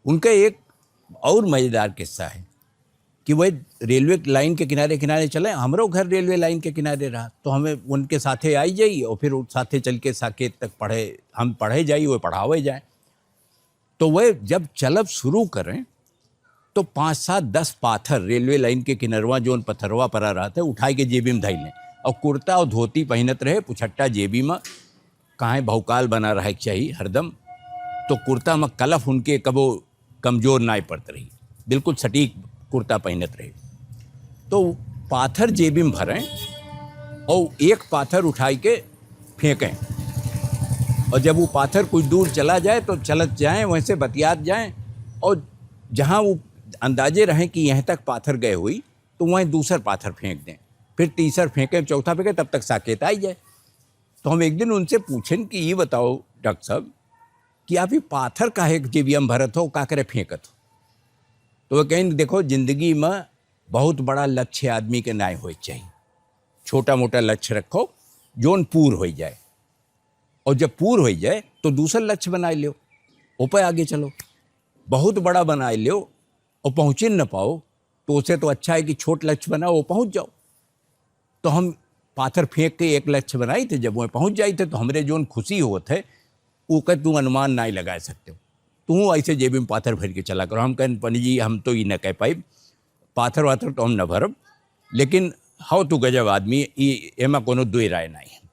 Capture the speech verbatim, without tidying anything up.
उनका एक और मजेदार किस्सा है कि वह रेलवे लाइन के किनारे किनारे चले। हमरो घर रेलवे लाइन के किनारे रहा, तो हमें उनके साथे आई जाई और फिर साथे चल के साकेत तक पढ़े, हम पढ़े जाई, वो पढ़ावे जाए। तो वह जब चलब शुरू करें, तो पाँच सात दस पाथर रेलवे लाइन के किनरवा, जोन पथरवा परा रहत है, उठाए के जेबी में धई लें। और कुर्ता और धोती पहिनत रहे, पुछट्टा जेबी में, काहे भौकाल बना रहे के चाही हरदम। तो कुर्ता में कलफ उनके कबो कमजोर नाय पड़त रही, बिल्कुल सटीक कुर्ता पहिनत रहे। तो पाथर जेबी में भरें और एक पाथर उठाई के फेंकें, और जब वो पाथर कुछ दूर चला जाए तो चलत जाएं, वैसे बतियात जाएं, और जहाँ वो अंदाजे रहें कि यहाँ तक पाथर गए हुई, तो वहीं दूसर पाथर फेंक दें, फिर तीसर फेंकें, चौथा फेंकें, तब तक साकेत आई जाए। तो हम एक दिन उनसे पूछें कि ये बताओ डॉक्टर साहब, कि आप ये पाथर काहे जेबिया में भरत हो, का करे फेंकत हो? तो वो कहें, देखो, जिंदगी में बहुत बड़ा लक्ष्य आदमी के नाय होए चाहिए, छोटा मोटा लक्ष्य रखो, जोन पूर हो जाए, और जब पूर हो जाए तो दूसर लक्ष्य बनाए लियो, ओपे आगे चलो। बहुत बड़ा बनाए लियो और पहुँचे न पाओ, तो उसे तो अच्छा है कि छोट लक्ष्य बनाओ, वो पहुँच जाओ। तो हम पाथर फेंक के एक लक्ष्य बनाई थे, जब वह पहुँच जाई थे तो हमरे जोन खुशी होत है, ओकर तू अनुमान नाय लगा सकते हो। तू ऐसे जेबी में पाथर भर के चला करो। हम कहें, "पंडित जी, हम तो ई न कह पाई, पाथर वाथर तो हम न भरब, लेकिन हव तू गजब आदमी, ई एमा कोनो दुई राय नाय है।"